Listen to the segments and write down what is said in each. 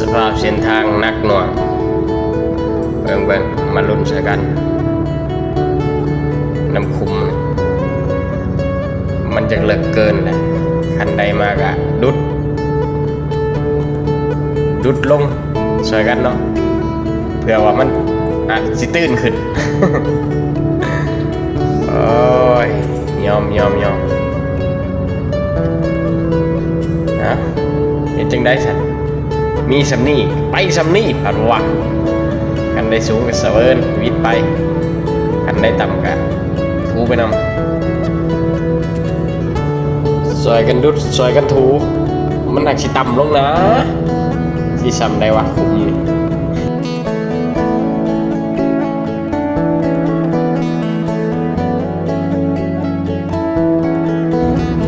ສະພາບເສັ້ນທາງໜັກໜ່ວງ ເບິ່ງໆ ມາລຸ້ນໃສ່ກັນ ນ້ຳຂຸມ ມັນຈະເລິກເກີນແຫຼະ ຄັນໃດມາກະດຸດ ດຸດລົງ ຊ່ອຍກັນເນາະ ເພື່ອວ່າມັນອາດຊິຕື້ນຂຶ້ນ. ໂອ້ຍ ຍອມ ຍອມ ຍອມ. ເອົ້າ ເຮັດຈັ່ງໃດຊັ້ນ? ມີສ່ຳນີ້ ໄປສ່ຳນີ້ ພັດວ່າ ຄັນໄດ້ສູງກໍສະເຫວີນ ວິດໄປ ຄັນໄດ້ຕ່ຳກໍຖູໄປນຳ. ຊ່ອຍກັນດຸດ ຊ່ອຍກັນຖູ ມັນຫາກຊິຕ່ຳລົງນາ ຊິສ່ຳໃດວະ ຂຸມນີ້.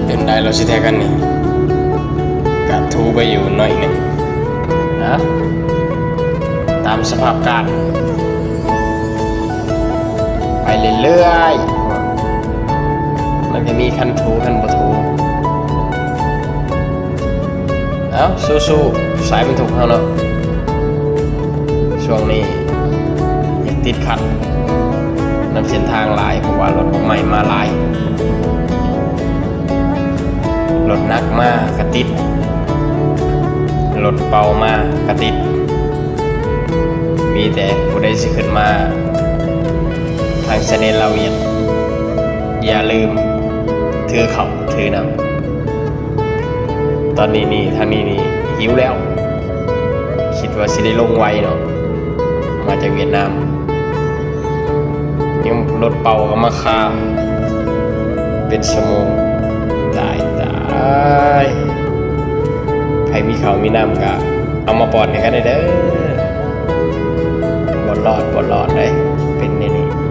ເປັນໄດລະຊິແທ້ກັນນີ້ ກະຖູໄປຢູ່ໜ້ອຍໜຶ່ງ ນະ ຕາມສະພາບການ ໄປເລື້ອຍໆ ມັນກໍມີຄັນຖູ ຄັນບໍ່ຖູ. ເອົ້າ ສູ້ໆ ສາຍບັນທຸກເຮົາເນາະ ຊ່ວງນີ້ຍັງຕິດຂັດນຳເສັ້ນທາງຫຼາຍ ເພາະວ່າລົດໃໝ່ມາຫຼາຍ ລົດໜັກມາກະຕິດ ລົດເບົາມາກະຕິດ. ມີແຕ່ຜູ້ໃດຊິຂຶ້ນມາທາງຊາຍແດນລາວຫວຽດ ຢ່າລືມຖືເຂົ້າຖືນ້ຳ. ຕອນນີ້ນີ້ ທາງນີ້ນີ້ຫິວແລ້ວ ຄິດວ່າຊິໄດ້ລົງໄວເນາະ ມາຈາກຫວຽດນາມ ຍັງລົດເປົາກໍມາຄາເປັນຊົ່ວໂມງ. ຕາຍ ຕາຍ ໃຜມີເຂົ້າມີນ້ຳກໍເອົາມາປ້ອນໃຫ້ກັນແດ່ເດີ. ບໍ່ລອດ ບໍ່ລອດເດ້ ເປັນແນວນີ້.